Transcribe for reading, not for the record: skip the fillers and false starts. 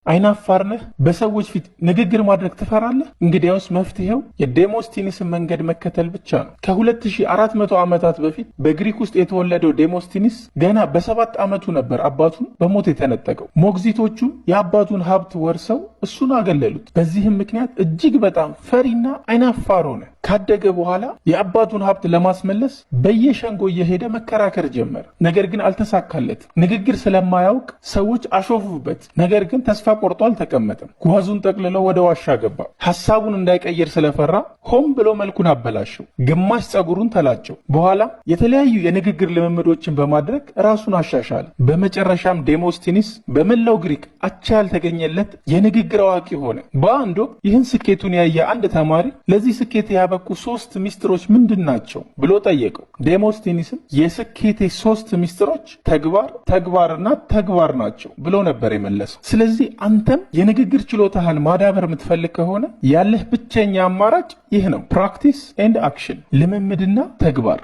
አይናፋር ነህ? በሰዎች ፊት ንግግር ማድረግ ትፈራለህ? እንግዲያውስ መፍትሄው የዴሞስቲኒስን መንገድ መከተል ብቻ ነው። ከ2400 ዓመታት በፊት በግሪክ ውስጥ የተወለደው ዴሞስቲኒስ ገና በ7 ዓመቱ ነበር አባቱን በሞት የተነጠቀው። ሞግዚቶቹም የአባቱን ሀብት ወርሰው እሱን አገለሉት። በዚህም ምክንያት እጅግ በጣም ፈሪና አይናፋር ሆነ። ካደገ በኋላ የአባቱን ሀብት ለማስመለስ በየሸንጎ እየሄደ መከራከር ጀመረ። ነገር ግን አልተሳካለትም። ንግግር ስለማያውቅ ሰዎች አሾፉበት። ነገር ግን ተስፋ ቆርጦ አልተቀመጠም። ጓዙን ጠቅልሎ ወደ ዋሻ ገባ። ሐሳቡን እንዳይቀይር ስለፈራ ሆን ብሎ መልኩን አበላሸው። ግማሽ ጸጉሩን ተላጨው። በኋላ የተለያዩ የንግግር ልምምዶችን በማድረግ ራሱን አሻሻለ። በመጨረሻም ዴሞስቲኒስ በመላው ግሪክ አቻ ያልተገኘለት የንግግር አዋቂ ሆነ። በአንድ ወቅት ይህን ስኬቱን ያየ አንድ ተማሪ ለዚህ ስኬት ያበቁ ሶስት ሚስጥሮች ምንድን ናቸው ብሎ ጠየቀው። ዴሞስቲኒስም የስኬቴ ሶስት ሚስጥሮች ተግባር፣ ተግባርና ተግባር ናቸው ብሎ ነበር የመለሰው። ስለዚህ አንተም የንግግር ችሎታህን ማዳበር የምትፈልግ ከሆነ ያለህ ብቸኛ አማራጭ ይህ ነው። Practice and action፣ ልምምድና ተግባር።